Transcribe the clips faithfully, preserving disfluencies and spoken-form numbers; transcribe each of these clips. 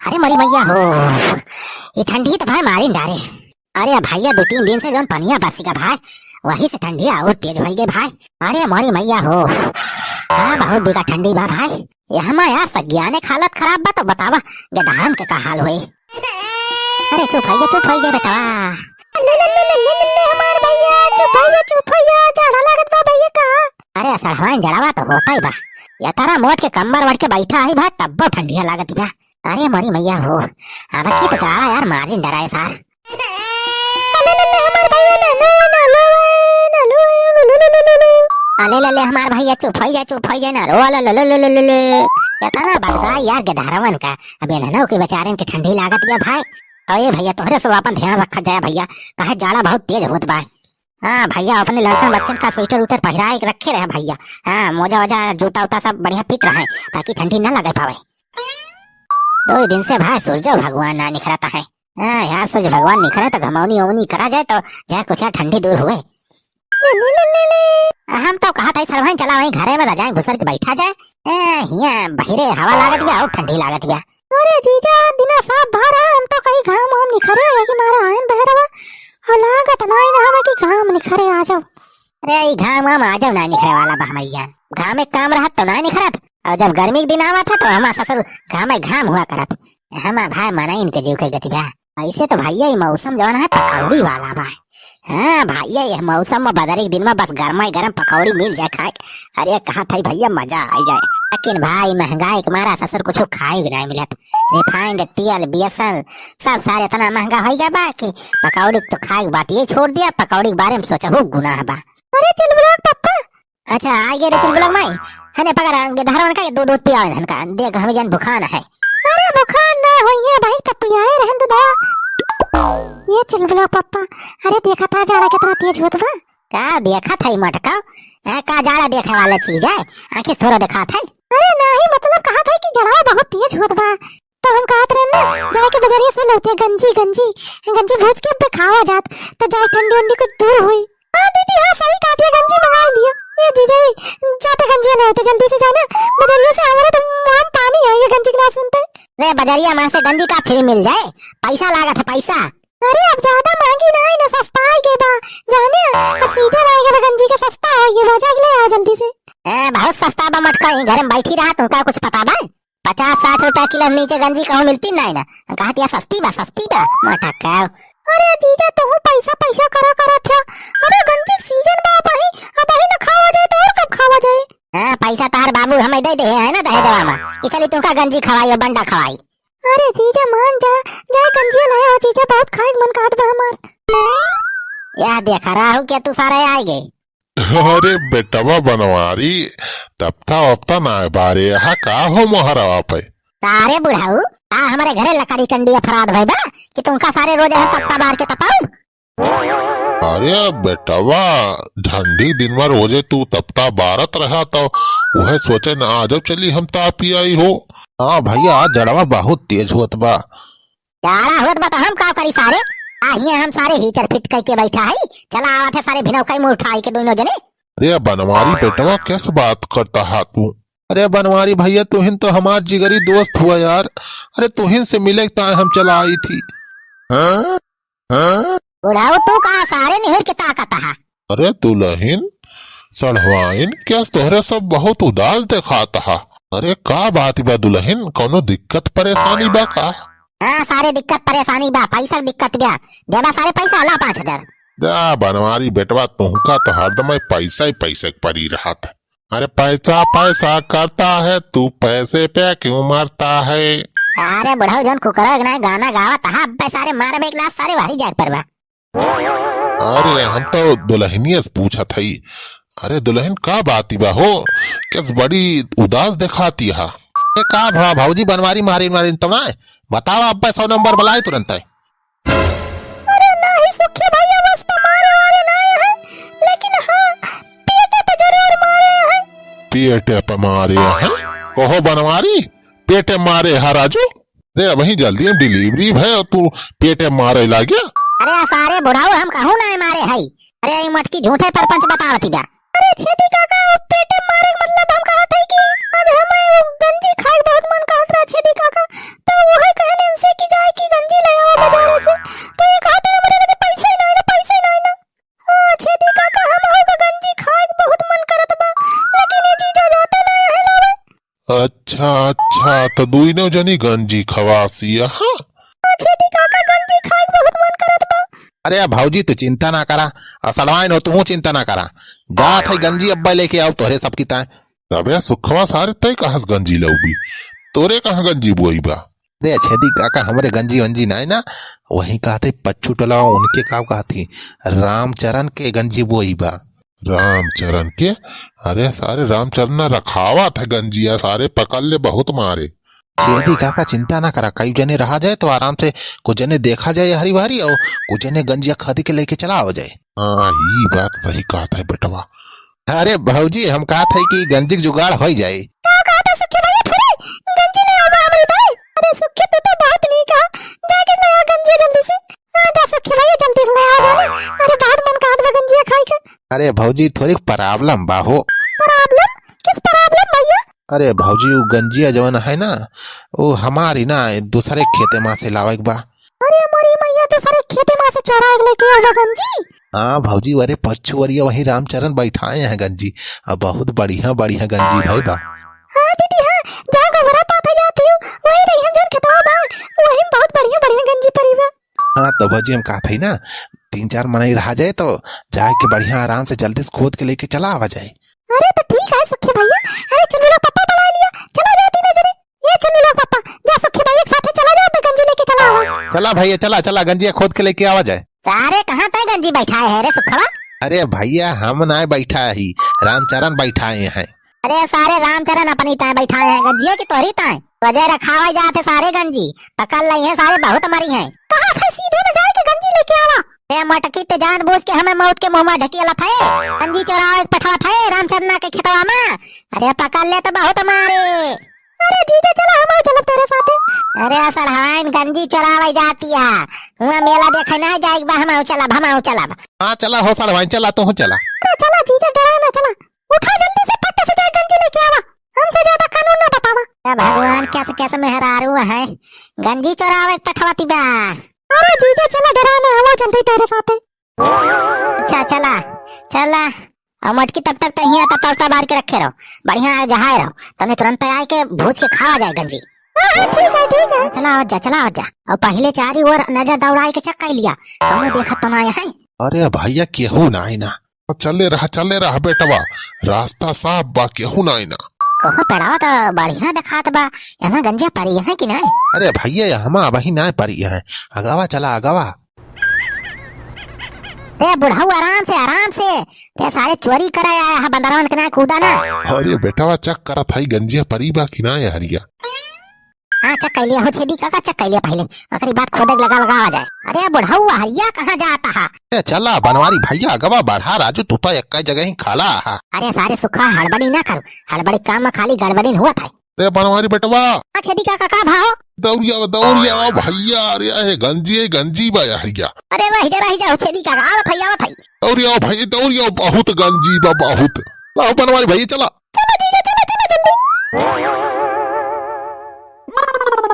अरे मोरी मैया हो, ई ठंडी त भाई मारिन डारे। अरे भैया, दो तीन दिन से जौन पनिया बरसिगा भाई, वही से ठंडी और तेज होइगे भाई। अरे मोरी मैया हो, हाँ, बहुत बिगा ठंडी बा भाई। यहमा यार सज्ञाने क हालत खराब बा, तो बतावा गेदहरन के का हाल होई। अरे चुप होइगे, चुप होइगे बेटवा। ले, ले, ले, ले, ले, ले, ले, हमार भैया, चुप होइगे, चुप होइगे, जाड़ा लागत बा भैया का। अरे असड़वाइन जड़वा तो होता ही बा, यतरा मोट के कम्बर ओढ़ के बैठा ही बा, तब्बो ठंडिया लागत बा। अरे मोरी मैया हो, अब की तो जाड़ा यार मारिन डराए सार। अले ले ले हमार भैया, ना लो, ना लो, ना लो, ना लो, ना लो। अले ले ले हमार भैया, चुप होइ जा, चुप होइ जा, ना रो, अले ले ले ले ले ले ले। एतना बदगाई यार गेदहरवन का, अब एनहनो के बेचारेन के ठंडी लागत बा भाई। तो ए भैया, तोहरे सब आपन ध्यान रखा जाए भैया, काहे जाड़ा बहुत तेज होत बा। हाँ भैया, अपने लड़कन बच्चन का स्वेटर उटर पहिराए के रखे रहे भैया। हाँ, मोजा वोजा, जूता उता सब बढ़िया फिट रहे, ताकि ठंडी ना लगे पावे। दो दिन से भाई सूरजो भगवान ना निखरता है। हाँ यार, सूरज भगवान निखरे तो घमौनी ओमनी करा जाए, तो जाए कुछ यार ठंडी दूर हुए। ले, ले, ले, ले, ले। हम तो कहत हई सरवाइन चला वहीं घरे में रजाई घुसर के बैठा जाए। ए, हियाँ बहिरे हवा लागत बा और ठंडी लागत बा। अरे जीजा, बिना साफ भर है, हम तो कहीं घाम वाम निखरे है कि मारा आयन बहरवा। और लागत ना ही ना हमें कि घाम निखरे आ जाओ। अरे, ई घाम वाम आ जाओ ना निखरे वाला बा हमैया। घाम एक काम रहत तो ना निखरत। और जब गर्मी के दिन आवत है तो हमार ससुर घाम ही घाम हुआ करत। हमार भाई मना इनके जीव के गति बा। ऐसे तो भैया, ई मौसम जौन है, पकौड़ी वाला बा। हाँ भैया, ये मौसम में बदरी के दिन में बस गरमा गरम पकौड़ी मिल जाए खाए के। अरे, कहा था भैया, मजा आ जाए। लेकिन भाई, महंगाई के मारा ससुर कुछ खाए के नहीं मिलत। रिफाइंड तेल, बेसन, सब सारे इतना महंगा हो गया बा कि पकौड़ी तो खाए के बात ये छोड़ दिया, पकौड़ी के बारे में सोचहु गुनाह बा। अरे चुलबुलवा के पप्पा। अच्छा, आ गए रे चुलबुलवा के माई। है ने, पकड़, गेदहरवन का दूध, दूध पियाओ इनका। देख, हमें जान भुखान है। अरे भुखान ना होइए भाई, तो पियाए रहन दूध। ये चुलबुलवा के पप्पा, अरे देखा था जाड़ा कितना तेज होत बा। का देखा था ई मटका? ए, का जाड़ा देखे वाला चीज है? आँखें थोड़ा दिखा था। अरे नहीं, मतलब कहा था कि जड़वा बहुत तेज होत बा। तो हम कहत रहे ना, जाए के बजरिया से लौटे गंजी, गंजी, गंजी भूज के पे खावा जात, तो जाए ठंडी उंडी कुछ दूर हुई। हाँ दीदी, हाँ सही कहत है, गंजी मंगा लियो। ये जीजा, जाते गंजी ले आते, जल्दी से जाना, बजरिया से हमारे तो मुँह में पानी आएगा गंजी के नाम सुनते। रे बजरिया माँ से गंजी का फ्री मिल जाए, पैसा लागत है पैसा। अरे अब ज्यादा महंगी ना है ना, सस्ता आई गए बा, जाने अब सीजन आएगा तो गंजी के सस्ता हो गए बा, जाके ले आओ जल्दी से। ए, बहुत सस्ता बा मटका, यहीं घर में बैठी रहा, तुमका कुछ पता बा? पचास साठ रुपया किलो नीचे गंजी कहूँ मिलती नहीं ना। कहा दिया सस्ती बा, सस्ती बा, मोटा काव। अरे जीजा, तू पैसा पैसा करा करा था। अरे गंजी के सीजन बा अबही, अबही ना खावा जाए तो और कब खावा जाए? हाँ, पैसा तार बाबू हमें दे दे है ना दहेजवा में, कि चली तुमका गंजी खवाई और बंडा खवाई। अरे जीजा मान जा, जाए गंजिया लाए हो जीजा, बहुत खाए के मन कहत बा हमार। या देखा राहु क्या तू सारे आए गए। अरे बेटवा बनवारी, तपता वपता ना बारे, हा का हो मोहरवा पे? सारे बुढ़ाऊ, का हमारे घरे लकड़ी कंडी अफराध भई बा कि तुमका सारे रोज हम तपता बार के तपाऊ? अरे बेटवा, ठंडी दिन में रोजे तू तपता बारत रहा तो वह सोचे न आ जाओ चली हम तापी आई हो। हाँ भैया, आज जड़वा बहुत तेज होत बा। जाड़ा होत बा तो हम का करी सारे? आ हियां हम सारे हीटर फिट करके बैठा है। चला आवत है सारे भिनौकाई मुंह उठाई के दोनों जने। अरे बनवारी बेटवा, कैस बात करता हा तू? अरे बनवारी भैया, तुहिन तो हमार जिगरी दोस्त हुआ यार। अरे तुहिन से मिले ताए हम चला आई थी। हाँ? हाँ? बुढ़ाऊ तू का सारे निहुर के ताकत हा? अरे दुलहिन, सढ़वाइन, कैस तोहरे सब बहुत उदास देखात हा? अरे का बात बा दुलहिन, कौनो दिक्कत परेशानी बा का? हाँ, सारे दिक्कत परेशानी बा, पैसा के दिक्कत बा। देबा सारे पैसा, ला पाँच हजार। जा बनवारी बेटवा, तुहका तो हरदम पैसा ही पैसा के परी रहत है। अरे पैसा पैसा करता है तू, पैसे पे क्यों मरता है? अरे बुढ़ऊ जौन कुकरा के नाय गाना गावत हा, अब्बे सारे मारबे एक लात सारे भारी जात पर बा। अरे हम तो दुलहिनिया से पूछत हई। अरे दुलहिन का बात बा हो, कैस बड़ी उदास देखाती हा? ए का भा भौजी बनवारी मारी मारी तो ना बतावा, अब्बे सौ नंबर बुलाए तुरंत है। अरे नाही सुखी भैया, बस तो मारे वारे ना है, लेकिन हाँ, पेटे पे जरूर मारे है। पेटे पे मारे है? कहो बनवारी, पेटे मारे है राजू? रे अबही जल्दी हम डिलीवरी भय और तू पेटे मारे लाग्या। अरे सारे बुढ़ाऊ, हम कहूँ ना मारे है। अरे ई मटकी झूठे परपंच बतावती बा। अरे छेदी काका, पेटे मारे के मतलब हम कहत हई कि आज हमें वो गंजी खाए के बहुत मन कहत रहा छेदी काका, तो वही कहने अच्छा, अच्छा, त दुइनो जनी गंजी खवासी, हाँ? छेदी काका, गंजी खाए के बहुत मन करत बा। अरे भौजी, तू चिंता ना करा, असलवाइन हो, तू चिंता ना करा। जात है गंजी अब्बा लेके आउब तोहरे सबकी ताए। अबे सुखवा, सारे तय कहाँ से गंजी लउबी? तोरे कहाँ गंजी बोई बा? अरे छेदी काका, हमरे गंजी वंजी नाई ना, वही कहत ही पच्छू टोला, उनके का कहत ही, रामचरण के गंजी बोई बा। रामचरण के? अरे सारे रामचरण ना रखावत है गंजिया, सारे पकड़ ले बहुत मारे। छेदी काका चिंता ना करा, कई जने रहा जाए तो आराम से कुछ जने देखा जाए हरी भरी और कुछ जने गंजिया खदी के लेके चला हो जाए। हाँ, ई बात सही कहत है बेटवा। अरे भौजी, हम कहत है कि गंजी के जुगाड़ होइ जाए। का कहत है सुखी भैया, थोड़ी गंजी ले आवा हमरी ताई। अरे सुखी, तू तो बहुत नीक है, जाके ले आ गंजी जल्दी से। हाँ, जा सुखी भैया, जल्दी से ले आ जाना। अरे बहुत मन कहत बा गंजिया खाए के। अरे भौजी, थोड़ी problem बा हो। Problem? किस problem भैया? अरे भौजी, उ गंजिया जवन है ना, उ हमारी ना, दूसरे खेते मा से लावे के बा। अरे मोरी मैया, दूसरे खेते मा से चोराए के लेके आवा गंजी? हाँ भौजी, अरे पच्छुवरिया वही रामचरण बैठाए हैं गंजी, अब बहुत बढ़िया बढ़िया गंजी भई बा। हाँ दीदी, हाँ, जहाँ गोबरा पाथा जाती हूँ, वही रही हम जौन खेतवा बा, वही में बहुत बढ़िया बढ़िया गंजी परी बा। हाँ तो भौजी, हम कहत हई ना, तीन चार मनई रहा जाए तो जाए के बढ़िया आराम से जल्दी से खोद के लेके चला आवा जाए। अरे तो ठीक है सुखी भैया, अरे चुन्नू लोग पप्पा बुला लिया, चला जाए तीनों जने। ये चुन्नू लोग पप्पा, जा सुखी भैया के साथे चला जाए, तो गंजी लेके चला आवा। चला भैया, चला, चला, गंजिया खोद के लेके आवा जाए। सारे कहाँ तय गंजी बैठाए है रे सुखवा? अरे भैया, हम नाय बैठा ही, रामचरण बैठाए हैं। अरे सारे रामचरण अपनी ताय बैठाए हैं गंजिया की तोहरी ताय। वजह रखावा जात है सारे गंजी, पकड़ लई हैं सारे, बहुत मरी हैं। कहा था सीधे में जाए के गंजी लेके आवा। ए मटकी, ते जानबूझ के हमें मौत के मुँह मा ढकेला था, गंजी चोरावे के पठवा था रामचरना के खेतवा मा। अरे पकड़ ले तो बहुत मारे। अरे जीजा चला, हम चलब तेरे साथे। अरे सड़वाइन, गंजी चोरावे जाती है, हुआ मेला देखे ना जाए बा, हम चलब, हम चलब। हाँ चला हो सड़वाइन, चला तू चला। अरे चला जीजा, डरा ना, चला। उठा जल्दी से, फट से जाए गंजी लेके आवा, हमसे ज्यादा कानून ना बतावा। ए भगवान, कैसे कैसे मेहरारू है, गंजी चोरावे के पठवती बा। अरे जीजा चला, डरा ना, हम जल्दी तेरे साथे। अच्छा चला, चला। और मटकी तब तक तो हियाँ तब तौसा बार के रखे रहो, बढ़िया जहाए रहो, तने तुरंत आए के भूज के खावा जाए गंजी। हाँ, हाँ, ठीक है, ठीक है। चला आवत जा, चला आवत जा। और पहले चारी ओर नजर दौड़ाए के चक्का लिया, कहूँ देखत तो ना है। अरे भैया, केहू ना आई ना। चले रहा, चले रहा बेटवा, रास्ता साफ बा, केहू ना आई ना। कहो पेड़वा तो बढ़िया देखात बा, यहाँ गंजिया परी है कि नहीं? अरे भैया, यहाँ अबही ना परी है, अगवा चला, अगवा। रे बुढ़ऊ, आराम से, आराम से। रे सारे चोरी करे आया है, बंदरवन के ना कूदा ना। अरे बेटवा, check करत हई गंजिया परी बा कि ना हरिया। हाँ, check कर लिया हो छेदी काका, check कर लिया पहले, ओकरी बाद खोदे के लगा, लगा आ जाए। अरे बुढ़ऊ, हरिया कहाँ जाता है? ए चला बनवारी भैया, अगवा बढ़ा राजू, तू तो एक जगह ही खाला है। अरे सारे सुखा, हड़बड़ी ना करू, हड़बड़ी काम में खाली गड़बड़ी हुआ था। रे बनवारी बेटवा। हाँ, छेदी काका, का भाव? दौड़िया, दौड़िया, भैया, अरे, ए, गंजी, ए, गंजी बा, हरिया। अरे, रहि जा, रहि जा, छेदी काका, आवत हई, आवत हई। दौड़िया, भाई, दौड़िया, बहुत गंजी बा, बहुत। लाओ, बनवारी भाई, चला। चलो, जीजा, चलो, चलो, जल्दी।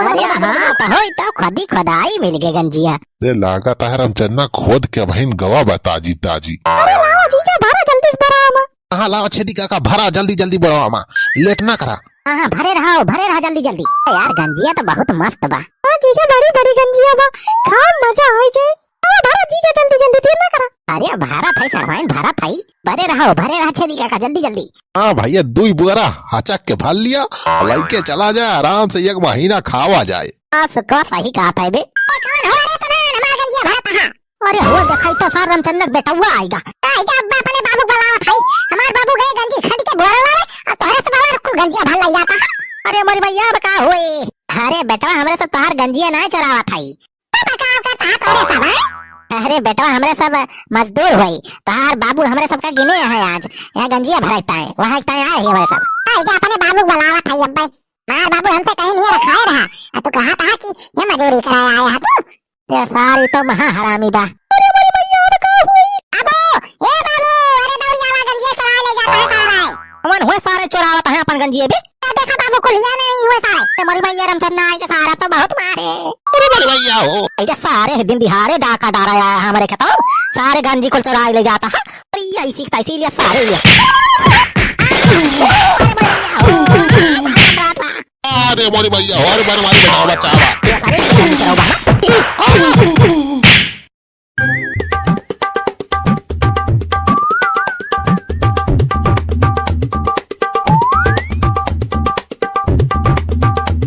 अरे, हाँ, तो होई, तो खुदी खुदाई मिल गए गंजिया। रे, लागत है, रामचन्ना खोद के बहिन गवा बा, ताजी, ताजी। अरे, लाओ, जीजा, भरा जल्दी से भरा मा। हाँ, लाओ छेदी काका, भरा जल्दी जल्दी बोरवा मा, late ना करा। हाँ, हाँ, भरे रहो, भरे रहो जल्दी जल्दी। यार, गंजिया तो बहुत मस्त बा। हाँ जीजा, बड़ी बड़ी गंजिया बा, खा मजा आ जाए। हाँ, भरा जीजा जल्दी जल्दी, देर ना करा। अरे, भरा था सरवाइन, भरा था, भरे रहो, भरे रहो छेदी काका, जल्दी जल्दी। हाँ भैया, दुई बोरा हचक के भर लिया, लइके चला जाए, आराम से एक महीना खावा जाए। हाँ, सुखवा सही कहत है बे। ए, कौन हो रे तनान? हमार गंजिया भरत हा। अरे हो, देखाई तो सार रामचंद्र बेटवा आइगा। आइगा अब्बा, अपने बाबू बुलावत हई। हमार बाबू गए गंजी खद के बोरल लावे, और तोहरे से बाबा कुल गंजिया भर लई जाता है। अरे मोरी मैया, अब का होई? अरे बेटवा, हमरे से तोहार गंजिया ना चोरावत हई। तब का करता है तोहरे सब, हैं? अरे बेटवा, हमरे सब मजदूर होई, तोहार बाबू हमरे सब का गिने है आज। यहाँ गंजिया भरता है, वहाँ एक ताए आए ही हमरे सब। आइगा, अपने बाबू बुलावत हई अब्बा। हमार बाबू हमसे कहीं नहीं रखाए रहा, और तू कहा था कि ये मजूरी कराए आया है तू। ये सारी तो महा हरामी बा। अरे भाई, भैया, अब का हुई? अबो, ए बाबू, अरे दौड़िया वाला गंजिया चुरा ले जाता है सारा। कौन हुए सारे चुरावत है अपन गंजिया भी? ए देखो बाबू, कुलिया नहीं हुए सारे। ए मोरी भैया, रामचंद नाई के सारा तो बहुत मारे। अरे मोरी भैया हो, ऐसे सारे दिन दिहाड़े डाका डारा आया है हमारे खेतों, सारे गंजी कुल चुरा ले जाता है। अरे ऐसी तैसी लिया सारे लिया। अरे मोरी भैया हो, अरे मोरी भैया, अरे बनवारी बेटा, बचावा। ये सारे ये सारे बहाना।